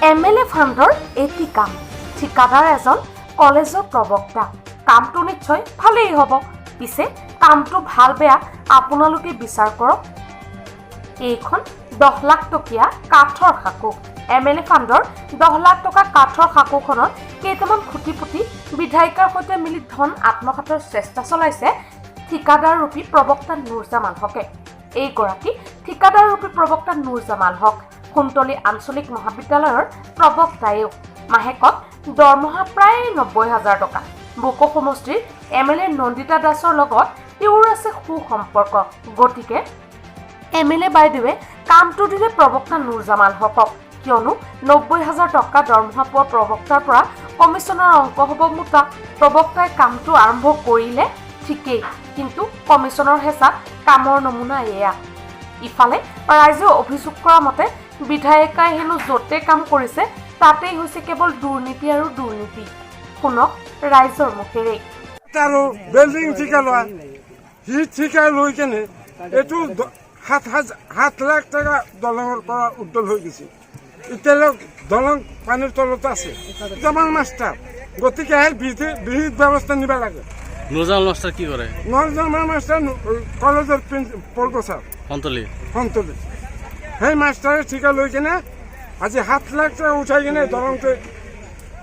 M L এ ফাণ্ডৰ এটি কাম। ঠিকাদাৰ এজন কলেজৰ প্ৰবক্তা। কামটো নিশ্চয় ভালেই হ'ব। পিছে কামটো ভাল বেয়া আপোনালোকে বিচাৰ কৰক। এইখন 10 লাখ টকীয়া কাঠৰ সাঁকো। এম এল এ ফাণ্ডৰ 10 লাখ টকা কাঠৰ সাঁকোখনত কেইটামান খুঁটি পুতি বিধায়িকাৰ সৈতে মিলি ধন আত্মসাতৰ চেষ্টা চলাইছে ঠিকাদাৰ ৰূপী প্ৰবক্তা নুৰজামাল হকে। এইগৰাকী ঠিকাদাৰ ৰূপী প্ৰবক্তা নুৰজামাল হক সোণতলী আঞ্চলিক মহাবিদ্যালয়ৰ প্ৰবক্তায়েও। মাহেকত দৰমহা প্ৰায় 90 হাজাৰ টকা। বকো সমষ্টিৰ এম এল এ নন্দিতা দাসৰ লগত তেওঁৰ আছে সুসম্পৰ্ক। গতিকে এম এল এ বাইদেৱে কামটো দিলে প্ৰবক্তা নুৰজামাল হকক। কিয়নো 90 হাজাৰ টকা দৰমহা পোৱা প্ৰবক্তাৰ পৰা কমিছনৰ অংক হ'ব মোটা। প্ৰবক্তাই কামটো আৰম্ভ কৰিলে ঠিকেই, কিন্তু কমিছনৰ হেঁচাত কামৰ নমুনা এয়া। ইফালে ৰাইজে অভিযোগ কৰা মতে বিধায়িকাই হেনো য'তে কাম কৰিছে, তাতেই হৈছে কেৱল দুৰ্নীতি আৰু দুৰ্নীতি। শুনক ৰাইজৰ মুখেৰেই। আৰু বিল্ডিং ঠিকা লোৱা, সি ঠিকা লৈ কেনে এইটো 7 হাজাৰ 7 লাখ টকা দলঙৰ পৰা উদ্দল হৈ গৈছে। এতিয়ালৈ দলং পানীৰ তলত আছে। জামাল মাষ্টাৰ, গতিকে সেই বিহিত ব্যৱস্থা নিব লাগে। নুৰজামাল মাষ্টাৰ কি কৰে? নুৰজামাল মাষ্টাৰ কলেজৰ প্ৰফেচাৰ। সন্তলি? সন্তলি। সেই মাষ্টাৰে ঠিকা লৈ কেনে আজি 7 লাখ টকা উঠাই কেনে দলংটো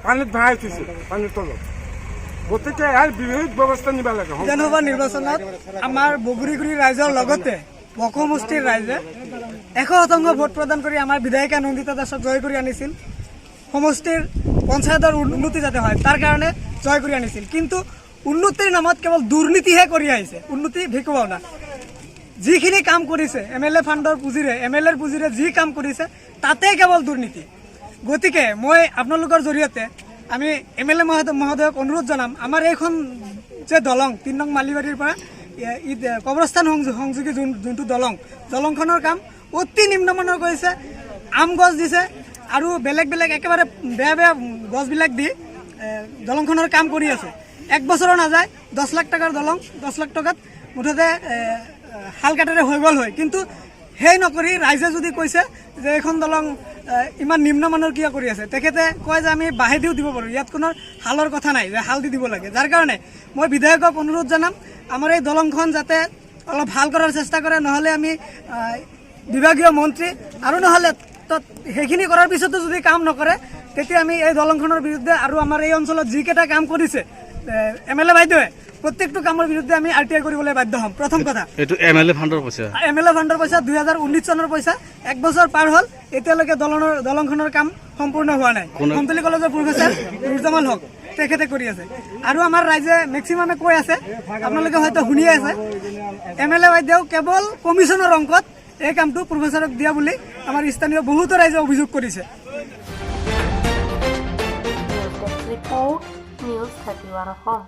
পানীত ভৰাই থৈছে, পানীৰ তলত। গতিকে ইয়াৰ বিহিত ব্যৱস্থা নিব লাগে। বিধানসভা নিৰ্বাচনত আমাৰ বগৰীগুৰি ৰাইজৰ লগতে বকো সমষ্টিৰ ৰাইজে 100% ভোট প্ৰদান কৰি আমাৰ বিধায়িকা নন্দিতা দাসক জয় কৰি আনিছিল। সমষ্টিৰ পঞ্চায়তৰ উন্নতি যাতে হয়, তাৰ কাৰণে জয় কৰি আনিছিল। কিন্তু উন্নতিৰ নামত কেৱল দুৰ্নীতিহে কৰি আহিছে, উন্নতি ভেকুৱাও না। যিখিনি কাম কৰিছে, এম এল এ ফাণ্ডৰ পুঁজিৰে, এম এল এৰ পুঁজিৰে যি কাম কৰিছে, তাতে কেৱল দুৰ্নীতি। গতিকে মই আপোনালোকৰ জৰিয়তে আমি এম এল এ মহোদয়ক অনুৰোধ জনাম, আমাৰ এইখন যে দলং, 3 নং মালিবাৰীৰ পৰা ঈদ কবৰস্থান সংযোগী যোনটো দলং, দলংখনৰ কাম অতি নিম্নমানৰ কৰিছে। আম গছ দিছে আৰু বেলেগ বেলেগ একেবাৰে বেয়া বেয়া গছবিলাক দি দলংখনৰ কাম কৰি আছে। এক বছৰো নাযায়। 10 লাখ টকাৰ দলং, 10 লাখ টকাত মুঠতে শাল কাঠেৰে হৈ গ'ল হয়। কিন্তু সেই নকৰি ৰাইজে যদি কৈছে যে এইখন দলং ইমান নিম্নমানৰ কিয় কৰি আছে, তেখেতে কয় যে আমি বাঁহেদিও দিব পাৰোঁ, ইয়াত কোনো শালৰ কথা নাই যে শাল দি দিব লাগে। যাৰ কাৰণে মই বিধায়কক অনুৰোধ জনাম, আমাৰ এই দলংখন যাতে অলপ ভাল কৰাৰ চেষ্টা কৰে। নহ'লে আমি বিভাগীয় মন্ত্ৰী আৰু নহ'লে তত সেইখিনি কৰাৰ পিছতো যদি কাম নকৰে, তেতিয়া আমি এই দলংখনৰ বিৰুদ্ধে আৰু আমাৰ এই অঞ্চলত যিকেইটা কাম কৰিছে এম এল এ বাইদেৱে, প্ৰত্যেকটো কামৰ বিৰুদ্ধে আমি আৰ টি I কৰিবলৈ বাধ্য হ'ম, প্ৰথম কথা। এইটো এম এল এ ফাণ্ডৰ পইচা? এম এল এ ফাণ্ডৰ পইচা, 2019 চনৰ পইচা। এক বছৰ পাৰ হ'ল, এতিয়ালৈকে দলংখনৰ কাম সম্পূৰ্ণ হোৱা নাই। সোণতলী কলেজৰ প্ৰফেচাৰ নুৰজামাল হক, তেখেতে কৰি আছে। আৰু আমাৰ ৰাইজে মেক্সিমামে কৈ আছে, আপোনালোকে হয়তো শুনিয়ে আছে, এম এল এ বাইদেউ কেৱল কমিছনৰ অংকত এই কামটো প্ৰফেচাৰক দিয়া বুলি আমাৰ স্থানীয় বহুতো ৰাইজে অভিযোগ কৰিছে। News desk report, News 31 Assam.